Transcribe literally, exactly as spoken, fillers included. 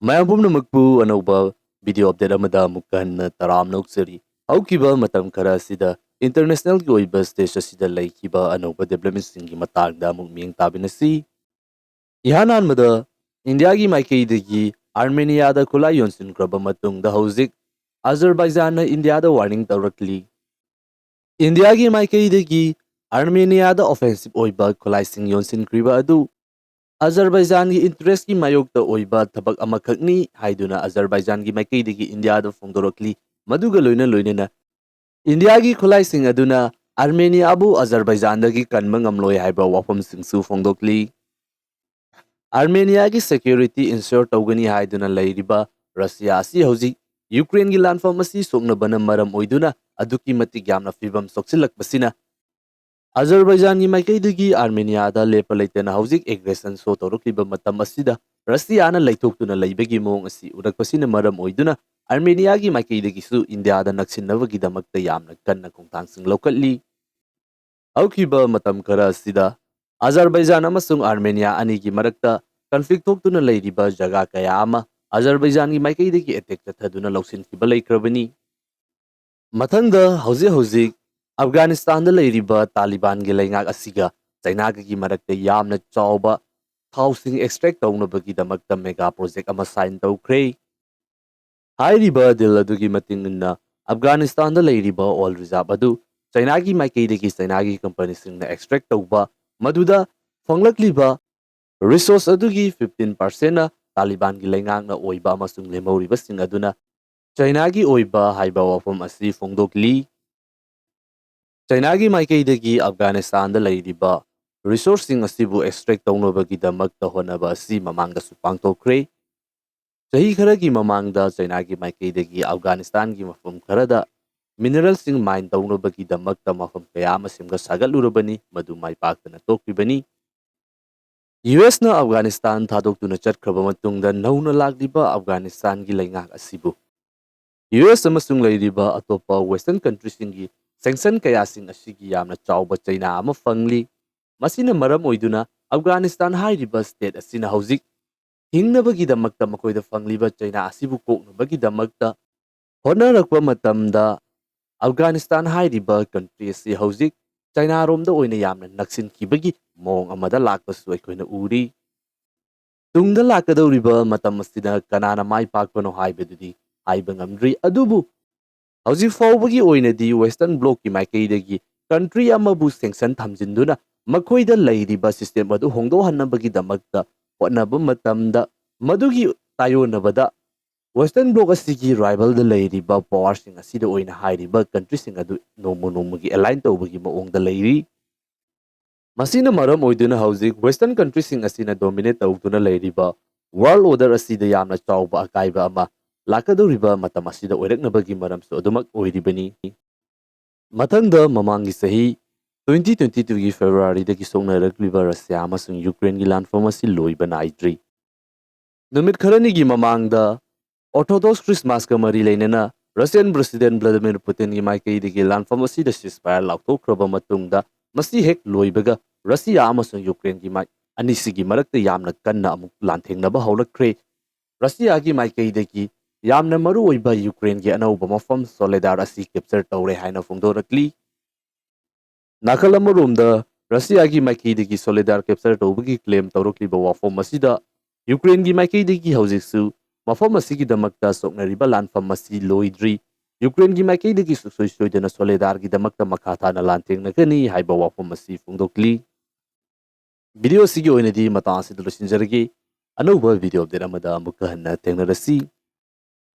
ꯃꯌꯥꯝ ꯄꯨꯝꯅꯃꯛꯄꯨ ꯑꯅꯧꯕ video update ꯑꯃꯗ ꯑꯃꯨꯛ ꯍꯟꯅ ꯇꯔꯥꯝꯅ ꯑꯣꯛꯆꯔꯤ꯫ ꯍꯧꯈꯤꯕ ꯃꯇꯝ ꯈꯔ ꯑꯁꯤꯗ internationalꯒꯤ ꯑꯣꯏꯕ stage ꯑꯁꯤꯗ ꯂꯩꯈꯤꯕ ꯑꯅꯧꯕ developmentꯁꯤꯡꯒꯤ ꯃꯇꯥꯡꯗ ꯑꯃꯨꯛ ꯃꯤꯠꯌꯦꯡ ꯇꯥꯃꯤꯟꯅꯁꯤ꯫ ꯏꯍꯥꯟ ꯍꯥꯟꯕꯗ ꯏꯟꯗꯤꯌꯥꯒꯤ ꯃꯥꯏꯀꯩꯗꯒꯤ ꯑꯥꯔꯃꯦꯅꯤꯌꯥꯗ ꯈꯨꯠꯂꯥꯏ ꯌꯣꯟꯁꯤꯟꯈ꯭ꯔꯕ ꯃꯇꯨꯡꯗ ꯍꯧꯖꯤꯛ ꯑꯖꯔꯕꯥꯏꯖꯥꯟꯅ ꯏꯟꯗꯤꯌꯥꯗ warning ꯇꯧꯔꯛꯂꯤ꯫ ꯏꯟꯗꯤꯌꯥꯒꯤ ꯃꯥꯏꯀꯩꯗꯒꯤ ꯑꯥꯔꯃꯦꯅꯤꯌꯥꯗ offensive ꯑꯣꯏꯕ ꯈꯨꯠꯂꯥꯏꯁꯤꯡ ꯌꯣꯟꯁꯤꯟꯈ꯭ꯔꯤꯕ ꯑꯗꯨ ꯑꯖꯔꯕꯥꯏꯖꯥꯟꯒꯤ interestꯀꯤ ꯃꯥꯌꯣꯛꯇ ꯑꯣꯏꯕ ꯊꯕꯛ ꯑꯃꯈꯛꯅꯤ ꯍꯥꯏꯗꯨꯅ ꯑꯖꯔꯕꯥꯏꯖꯥꯟꯒꯤ ꯃꯥꯏꯀꯩꯗꯒꯤ ꯏꯟꯗꯤꯌꯥꯗ ꯐꯣꯡꯗꯣꯔꯛꯂꯤ꯫ ꯃꯗꯨꯒ ꯂꯣꯏꯅ ꯂꯣꯏꯅꯅ ꯏꯟꯗꯤꯌꯥꯒꯤ ꯈꯨꯠꯂꯥꯏꯁꯤꯡ ꯑꯗꯨꯅ ꯑꯥꯔꯃꯦꯅꯤꯌꯥꯕꯨ ꯑꯖꯔꯕꯥꯏꯖꯥꯟꯗꯒꯤ ꯀꯟꯕ ꯉꯝꯂꯣꯏ ꯍꯥꯏꯕ ꯋꯥꯐꯝꯁꯤꯡꯁꯨ ꯐꯣꯡꯗꯣꯛꯂꯤ꯫ ꯑꯥꯔꯃꯦꯅꯤꯌꯥꯒꯤ security ensure ꯇꯧꯒꯅꯤ ꯍꯥꯏꯗꯨꯅ ꯂꯩꯔꯤꯕ ꯔꯁꯤꯌꯥ ꯑꯁꯤ ꯍꯧꯖꯤꯛ ꯌꯨꯀ꯭ꯔꯦꯟꯒꯤ ꯂꯥꯟꯐꯝ ꯑꯁꯤ ꯁꯣꯛꯅꯕꯅ ꯃꯔꯝ ꯑꯣꯏꯗꯨꯅ ꯑꯗꯨꯛꯀꯤ ꯃꯇꯤꯛ ꯌꯥꯝꯅ ꯐꯤꯕꯝ ꯁꯣꯛꯆꯤꯜꯂꯛꯄꯁꯤꯅ ꯑꯖꯔꯕꯥꯏꯖꯥꯟꯒꯤ ꯃꯥꯏꯀꯩꯗꯒꯤ ꯑꯥꯔꯃꯦꯅꯤꯌꯥꯗ ꯂꯦꯞꯄ ꯂꯩꯇꯅ ꯍꯧꯖꯤꯛ aggression show ꯇꯧꯔꯛꯂꯤꯕ ꯃꯇꯝ ꯑꯁꯤꯗ ꯔꯁꯤꯌꯥꯅ ꯂꯩꯊꯣꯛꯇꯨꯅ ꯂꯩꯕꯒꯤ ꯃꯑꯣꯡ ꯑꯁꯤ ꯎꯔꯛꯄꯁꯤꯅ ꯃꯔꯝ ꯑꯣꯏꯗꯨꯅ ꯑꯥꯔꯃꯦꯅꯤꯌꯥꯒꯤ ꯃꯥꯏꯀꯩꯗꯒꯤꯁꯨ ꯏꯟꯗꯤꯌꯥꯗ ꯅꯛꯁꯤꯟꯅꯕꯒꯤꯗꯃꯛꯇ ꯌꯥꯝꯅ ꯀꯟꯅ ꯈꯣꯡꯊꯥꯡꯁꯤꯡ ꯂꯧꯈꯠꯂꯤ꯫ ꯍꯧꯈꯤꯕ ꯃꯇꯝ ꯈꯔ ꯑꯁꯤꯗ ꯑꯖꯔꯕꯥꯏꯖꯥꯟ ꯑꯃꯁꯨꯡ ꯑꯥꯔꯃꯦꯅꯤꯌꯥ ꯑꯅꯤꯒꯤ ꯃꯔꯛꯇ conflict ꯊꯣꯛꯇꯨꯅ ꯂꯩꯔꯤꯕ ꯖꯒꯥ ꯀꯌꯥ ꯑꯃ ꯑꯖꯔꯕꯥꯏꯖꯥꯟꯒꯤ ꯃꯥꯏꯀꯩꯗꯒꯤ attack ꯆꯠꯊꯗꯨꯅ ꯂꯧꯁꯤꯟꯈꯤꯕ ꯂꯩꯈ꯭ꯔꯕꯅꯤ꯫ ꯃꯊꯪꯗ ꯍꯧꯖꯤꯛ ꯍꯧꯖꯤꯛ ꯑꯐꯒꯥꯅꯤꯁꯇꯥꯟꯗ ꯂꯩꯔꯤꯕ ꯇꯥꯂꯤꯕꯥꯟꯒꯤ ꯂꯩꯉꯥꯛ ꯑꯁꯤꯒ ꯆꯩꯅꯥꯒꯒꯤ ꯃꯔꯛꯇ ꯌꯥꯝꯅ ꯆꯥꯎꯕ ꯊꯥꯎꯁꯤꯡ extract ꯇꯧꯅꯕꯒꯤꯗꯃꯛꯇ mega project ꯑꯃ sign ꯇꯧꯈ꯭ꯔꯦ꯫ ꯍꯥꯏꯔꯤꯕ deal ꯑꯗꯨꯒꯤ ꯃꯇꯨꯡ ꯏꯟꯅ ꯑꯐꯒꯥꯅꯤꯁꯇꯥꯟꯗ ꯂꯩꯔꯤꯕ oil reserve ꯑꯗꯨ ꯆꯩꯅꯥꯒꯤ ꯃꯥꯏꯀꯩꯗꯒꯤ ꯆꯩꯅꯥꯒꯤ companyꯁꯤꯡꯅ extract ꯇꯧꯕ, ꯃꯗꯨꯗ ꯐꯪꯂꯛꯂꯤꯕ resource ꯑꯗꯨꯒꯤ fifteen percentꯅ ꯇꯥꯂꯤꯕꯥꯟꯒꯤ ꯂꯩꯉꯥꯛꯅ ꯑꯣꯏꯕ ꯑꯃꯁꯨꯡ ꯂꯦꯝꯍꯧꯔꯤꯕꯁꯤꯡ ꯑꯗꯨꯅ ꯆꯩꯅꯥꯒꯤ ꯑꯣꯏꯕ ꯍꯥꯏꯕ ꯋꯥꯐꯝ ꯑꯁꯤ ꯐꯣꯡꯗꯣꯛꯂꯤ꯫ ꯆꯩꯅꯥꯒꯤ ꯃꯥꯏꯀꯩꯗꯒꯤ ꯑꯐꯒꯥꯅꯤꯁꯇꯥꯟꯗ ꯂꯩꯔꯤꯕ resourceꯁꯤꯡ ꯑꯁꯤꯕꯨ extract ꯇꯧꯅꯕꯒꯤꯗꯃꯛꯇ ꯍꯣꯠꯅꯕ ꯑꯁꯤ ꯃꯃꯥꯡꯗꯁꯨ ꯄꯥꯡꯊꯣꯛꯈ꯭ꯔꯦ꯫ ꯆꯍꯤ ꯈꯔꯒꯤ ꯃꯃꯥꯡꯗ ꯆꯩꯅꯥꯒꯤ ꯃꯥꯏꯀꯩꯗꯒꯤ ꯑꯐꯒꯥꯅꯤꯁꯇꯥꯟꯒꯤ ꯃꯐꯝ ꯈꯔꯗ mineralꯁꯤꯡ mine ꯇꯧꯅꯕꯒꯤꯗꯃꯛꯇ ꯃꯐꯝ ꯀꯌꯥ ꯑꯃ ꯁꯦꯝꯒꯠ ꯁꯥꯒꯠꯂꯨꯔꯕꯅꯤ, ꯃꯗꯨ ꯃꯥꯏ ꯄꯥꯛꯇꯅ ꯇꯣꯛꯈꯤꯕꯅꯤ꯫ USꯅ ꯑꯐꯒꯥꯅꯤꯁꯇꯥꯟ ꯊꯥꯗꯣꯛꯇꯨꯅ ꯆꯠꯈ꯭ꯔꯕ ꯃꯇꯨꯡꯗ ꯅꯧꯅ ꯂꯥꯛꯂꯤꯕ ꯑꯐꯒꯥꯅꯤꯁꯇꯥꯟꯒꯤ ꯂꯩꯉꯥꯛ ꯑꯁꯤꯕꯨ US ꯑꯃꯁꯨꯡ ꯂꯩꯔꯤꯕ ꯑꯇꯣꯞꯄ western countryꯁꯤꯡꯒꯤ sanction ꯀꯌꯥꯁꯤꯡ ꯑꯁꯤꯒꯤ ꯌꯥꯝꯅ ꯆꯥꯎꯕ ꯆꯩꯅꯥ ꯑꯃ ꯐꯪꯂꯤ꯫ ꯃꯁꯤꯅ ꯃꯔꯝ ꯑꯣꯏꯗꯨꯅ ꯑꯐꯒꯥꯅꯤꯁꯇꯥꯟ ꯍꯥꯏꯔꯤꯕ state ꯑꯁꯤꯅ ꯍꯧꯖꯤꯛ ꯍꯤꯡꯅꯕꯒꯤꯗꯃꯛꯇ ꯃꯈꯣꯏꯗ ꯐꯪꯂꯤꯕ ꯆꯩꯅꯥ ꯑꯁꯤꯕꯨ ꯀꯣꯛꯅꯕꯒꯤꯗꯃꯛꯇ ꯍꯣꯠꯅꯔꯛꯄ ꯃꯇꯝꯗ, ꯑꯐꯒꯥꯅꯤꯁꯇꯥꯟ ꯍꯥꯏꯔꯤꯕ ꯀꯟꯇ꯭ꯔꯤ ꯑꯁꯤ ꯍꯧꯖꯤꯛ ꯆꯩꯅꯥꯔꯣꯝꯗ ꯑꯣꯏꯅ ꯌꯥꯝꯅ ꯅꯛꯁꯤꯟꯈꯤꯕꯒꯤ ꯃꯑꯣꯡ ꯑꯃꯗ ꯂꯥꯛꯄꯁꯨ ꯑꯩꯈꯣꯏꯅ ꯎꯔꯤ꯫ ꯇꯨꯡꯗ ꯂꯥꯛꯀꯗꯧꯔꯤꯕ ꯃꯇꯝ ꯑꯁꯤꯗ ꯀꯅꯥꯅ ꯃꯥꯏ ꯄꯥꯛꯄꯅꯣ ꯍꯥꯏꯕꯗꯨꯗꯤ ꯍꯥꯏꯕ ꯉꯝꯗ꯭ꯔꯤ, ꯑꯗꯨꯕꯨ ꯍꯧꯖꯤꯛ ꯐꯥꯎꯕꯒꯤ ꯑꯣꯏꯅꯗꯤ ꯋꯦꯁꯇꯔꯟ ꯕ꯭ꯂꯣꯛꯀꯤ ꯃꯥꯏꯀꯩꯗꯒꯤ ꯀꯟꯇ꯭ꯔꯤ ꯑꯃꯕꯨ ꯁꯦꯡꯁꯟ ꯊꯝꯖꯤꯟꯗꯨꯅ ꯃꯈꯣꯏꯗ ꯂꯩꯔꯤꯕ ꯁꯤꯁꯇꯦꯝ ꯑꯗꯨ ꯍꯣꯡꯗꯣꯛꯍꯟꯅꯕꯒꯤꯗꯃꯛꯇ ꯍꯣꯠꯅꯕ ꯃꯇꯝꯗ, ꯃꯗꯨꯒꯤ ꯇꯥꯏꯌꯣꯟꯅꯕꯗ ꯋꯦꯁꯇꯔꯟ ꯕ꯭ꯂꯣꯛ ꯑꯁꯤꯒꯤ ꯔꯥꯏꯕꯦꯜꯗ ꯂꯩꯔꯤꯕ ꯄꯋꯥꯔꯁꯤꯡ ꯑꯁꯤꯗ ꯑꯣꯏꯅ ꯍꯥꯏꯔꯤꯕ ꯀꯟꯇ꯭ꯔꯤꯁꯤꯡ ꯑꯗꯨ ꯅꯣꯡꯃ ꯅꯣꯡꯃꯒꯤ ꯑꯦꯂꯥꯏꯟ ꯇꯧꯕꯒꯤ ꯃꯑꯣꯡꯗ ꯂꯩꯔꯤ꯫ ꯃꯁꯤꯅ ꯃꯔꯝ ꯑꯣꯏꯗꯨꯅ ꯍꯧꯖꯤꯛ ꯋꯦꯁꯇꯔꯟ ꯀꯟꯇ꯭ꯔꯤꯁꯤꯡ ꯑꯁꯤꯅ ꯗꯣꯃꯤꯅꯦꯠ ꯇꯧꯗꯨꯅ ꯂꯩꯔꯤꯕ ꯋꯥꯔꯜ ꯑꯣꯔꯗꯔ ꯑꯁꯤꯗ ꯌꯥꯝꯅ ꯆꯥꯎꯕ ꯑꯀꯥꯏꯕ ꯑꯃ ꯂꯥꯛꯀꯗꯧꯔꯤꯕ ꯃꯇꯝ ꯑꯁꯤꯗ ꯑꯣꯏꯔꯛꯅꯕꯒꯤ ꯃꯔꯝꯁꯨ ꯑꯗꯨꯃꯛ ꯑꯣꯏꯔꯤꯕꯅꯤ꯫ ꯃꯊꯪꯗ, ꯃꯃꯥꯡꯒꯤ ꯆꯍꯤ twenty twenty twoꯒꯤ ꯐꯦꯕ꯭ꯔꯨꯋꯥꯔꯤꯗꯒꯤ ꯁꯣꯛꯅꯔꯛꯂꯤꯕ ꯔꯁꯤꯌꯥ ꯑꯃꯁꯨꯡ ꯌꯨꯀ꯭ꯔꯦꯟꯒꯤ ꯂꯥꯟꯐꯝ ꯑꯁꯤ ꯂꯣꯏꯕ ꯅꯥꯏꯗ꯭ꯔꯤ꯫ ꯅꯨꯃꯤꯠ ꯈꯔꯅꯤꯒꯤ ꯃꯃꯥꯡꯗ ꯑꯣꯔꯊꯣꯗꯣꯛꯁ ꯈ꯭ꯔꯤꯁꯃꯥꯁꯀ ꯃꯔꯤ ꯂꯩꯅꯅ ꯔꯁꯤꯌꯟ ꯄ꯭ꯔꯦꯁꯤꯗꯦꯟ ꯚ꯭ꯂꯥꯗꯤꯃꯤꯔ ꯄꯨꯇꯤꯟꯒꯤ ꯃꯥꯏꯀꯩꯗꯒꯤ ꯂꯥꯟꯐꯝ ꯑꯁꯤꯗ ceasefire ꯂꯥꯎꯊꯣꯛꯈ꯭ꯔꯕ ꯃꯇꯨꯡꯗ, ꯃꯁꯤ ꯍꯦꯛ ꯂꯣꯏꯕꯒ ꯔꯁꯤꯌꯥ ꯑꯃꯁꯨꯡ ꯌꯨꯀ꯭ꯔꯦꯟꯒꯤ ꯃꯥꯏ ꯑꯅꯤꯁꯤꯒꯤ ꯃꯔꯛꯇ ꯌꯥꯝꯅ ꯀꯟꯅ ꯑꯃꯨꯛ ꯂꯥꯟꯊꯦꯡꯅꯕ ꯍꯧꯔꯛꯈ꯭ꯔꯦ꯫ ꯔꯁꯤꯌꯥꯒꯤ ꯃꯥꯏꯀꯩꯗꯒꯤ ꯌꯥꯝꯅ ꯃꯔꯨꯑꯣꯏꯕ ꯌꯨꯀ꯭ꯔꯦꯟꯒꯤ ꯑꯅꯧꯕ ꯃꯐꯝ ꯁꯣꯂꯦꯗꯥꯔ ꯑꯁꯤ ꯀꯦꯞꯆꯔ ꯇꯧꯔꯦ ꯍꯥꯏꯅ ꯐꯣꯡꯗꯣꯔꯛꯂꯤ꯫ ꯅꯥꯀꯜ ꯑꯃꯔꯣꯝꯗ, ꯔꯁꯤꯌꯥꯒꯤ ꯃꯥꯏꯀꯩꯗꯒꯤ ꯁꯣꯂꯦꯗꯥꯔ ꯀꯦꯞꯆꯔ ꯇꯧꯕꯒꯤ ꯀ꯭ꯂꯦꯝ ꯇꯧꯔꯛꯂꯤꯕ ꯋꯥꯐꯝ ꯑꯁꯤꯗ ꯌꯨꯀ꯭ꯔꯦꯟꯒꯤ ꯃꯥꯏꯀꯩꯗꯒꯤ ꯍꯧꯖꯤꯛꯁꯨ ꯃꯐꯝ ꯑꯁꯤꯒꯤꯗꯃꯛꯇ ꯁꯣꯛꯅꯔꯤꯕ ꯂꯥꯟꯐꯝ ꯑꯁꯤ ꯂꯣꯏꯗ꯭ꯔꯤ꯫ ꯌꯨꯀ꯭ꯔꯦꯟꯒꯤ ꯃꯥꯏꯀꯩꯗꯒꯤ ꯁꯨꯡꯁꯣꯏ ꯁꯣꯏꯗꯅ ꯁꯣꯂꯦꯗꯥꯔꯒꯤꯗꯃꯛꯇ ꯃꯈꯥ ꯇꯥꯅ ꯂꯥꯟꯊꯦꯡꯅꯒꯅꯤ ꯍꯥꯏꯕ ꯋꯥꯐꯝ ꯑꯁꯤ ꯐꯣꯡꯗꯣꯛꯂꯤ꯫ ꯚꯤꯗꯤꯑꯣ ꯑꯁꯤꯒꯤ ꯑꯣꯏꯅꯗꯤ ꯃꯇꯥꯡ ꯑꯁꯤꯗ ꯂꯣꯏꯁꯤꯟꯖꯔꯒꯦ꯫ ꯑꯅꯧꯕ ꯚꯤꯗꯤꯑꯣ ꯑꯞꯗꯦꯠ ꯑꯃꯗ ꯑꯃꯨꯛꯀ ꯍꯟꯅ ꯊꯦꯡꯅꯔꯁꯤ꯫